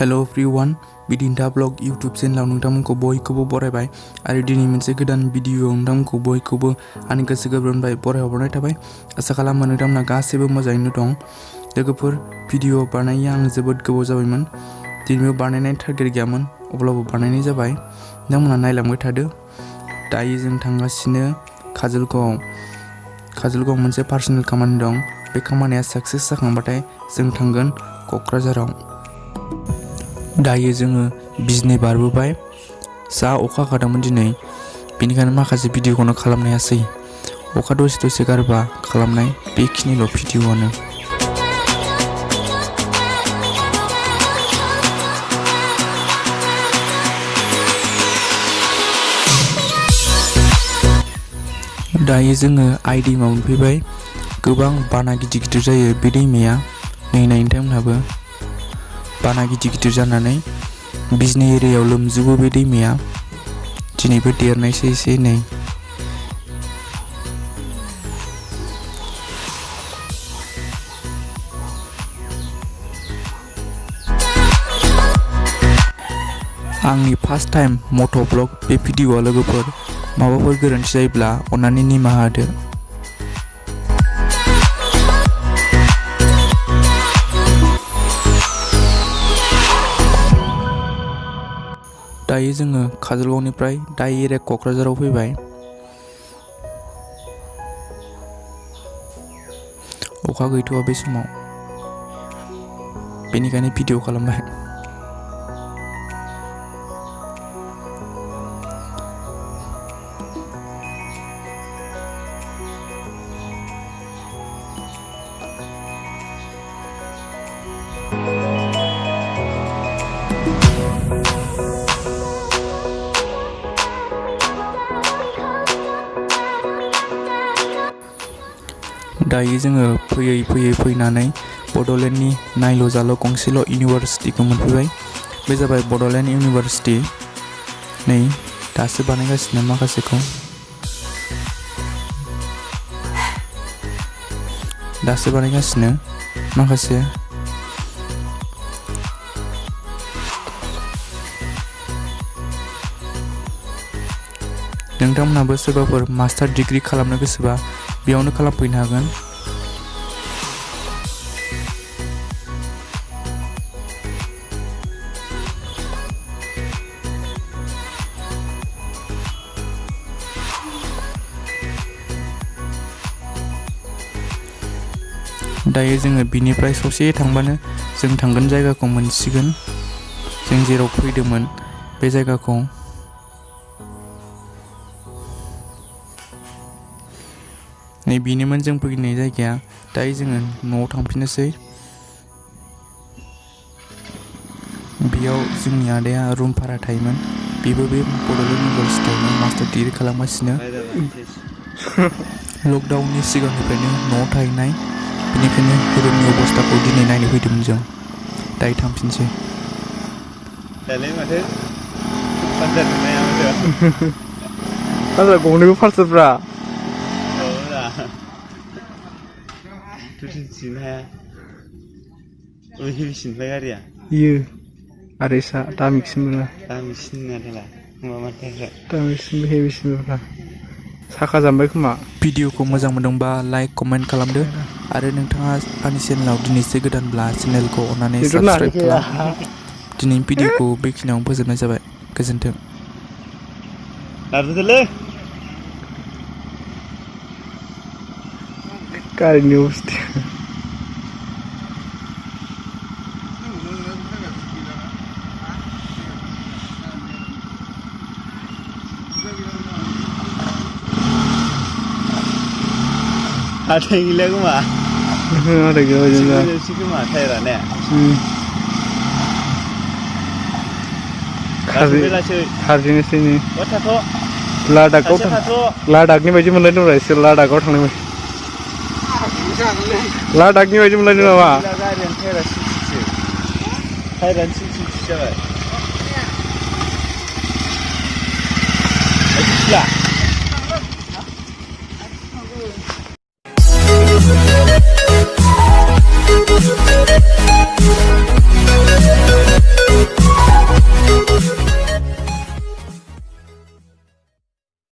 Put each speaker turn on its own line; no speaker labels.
Hello everyone, Bidin vlog YouTube channel नोंथांमोनखौ बयखौबो बरायबाय आरो दिनै मोनसे गोदान भिडिअ नोंथांमोनखौ बयखौबो आंनि गोसो गोरबोनिफ्राय बरायहरनाय थाबाय। आसा खालामो नोंथांमोना गासैबो मोजाङैनो दं। लोगोफोर भिडिअ बानायनाया आं जोबोद गोबाव जाबायमोन। दिनैबो बानायनाय टारगेट गैयामोन, अब्लाबो बानायनाय जाबाय। नोंथांमोना नायलांबाय थादो। दायो जों थांगासिनो काजलगाव मोनसे पार्सनेल खामानि दं। बे खामानिया साक्सेस जाखांबाथाय जों थांगोन क'क्राझाराव। दायो जोङो बिजनि बारबोबाय। जा अखा हादोंमोन दिनै, बेनिखायनो माखासे भिडिअखौनो खालामनो हायासै। अखा दसे गारबा खालामनाय बेखिनिल' भिडिअआनो। दायो जोङो आइ दैमा मोनफैबाय। गोबां बाना गिदिर जायो बे दैमाया। नै नाय नोंथांमोनहाबो बाना गिदिर जानानै बिजनि एरियायाव लोमजोबो बे दैमाया। दिनैबो देरनायसै एसे नै। आंनि फार्स्ट टाइम मट' ब्लग बे भिडिअआ लोगोफोर। माबाफोर गोरोन्थि जायोब्ला अन्नानै निमाहा होदो। दायो जोङो काजलगावनिफ्राय डाइरेक्ट क'क्राझाराव फैबाय। अखा गैथ'आ बे समाव, बेनिखायनो भिडिअ खालामबाय। दायो जोङो फैनानै बड'लेण्डनि नायल' जाल' गंसेल' इउनिभारसिटिखौ मोनफैबाय। बे जाबाय बड'लेण्ड इउनिभारसिटि। नै दासो बानायगासिनो माखासेखौ। माखासे नोंथांमोनहाबो सोरबाफोर मास्टार डिग्री खालामनो गोसोबा बेयावनो खालामफैनो हागोन। दायो जोङो बिनिफ्राय ससे थांबानो जों थांगोन जायगाखौ मोनसिगोन। जों जेराव फैदोंमोन बे जायगाखौ। नै बेनोमोन जों फैनाय जायगाया। दायो जोङो न'आव थांफिननोसै। बेयाव जोंनि आदाया रुम भारा थायोमोन। बेबो बे बड'लेण्ड इउनिभारसिटियावनो मास्टार डिग्री खालामगासिनो। लकडाउननि सिगांनिफ्रायनो न'आव थाहैनाय, बेनिखायनो रुमनि अबस्थाखौ दिनै नायनो फैदोंमोन जों। दायो थांफिनसै।
गंनैबो पालसारफ्रा हेभिसिननिफ्राय गारिया इयो आरो सा दामिसिनबो हेभिसिनबो साखा जामबाय खोमा।
भिडिअखौ मोजां मोनदोंबा लाइक कमेन्ट खालामदो आरो नोंथाङा आंनि चेनेलाव दिनैसो गोदानब्ला चेनेलखौ अन्नानै साबस्क्राइब खालाम। दिनैनि भिडिअखौ बेखिनियावनो फोजोबनाय जाबाय। गोजोन्थों।
गारिनि अबस्था
हाथाय गैला खोमा। खोमा टायरानो
खारजेननोसै नै लादाखनि बायदि मोनलायदों एसे। लादाखआव थांनाय लादाखनि बायदि मोनलायदों नामा?
टायरानो सिक्स जाबाय।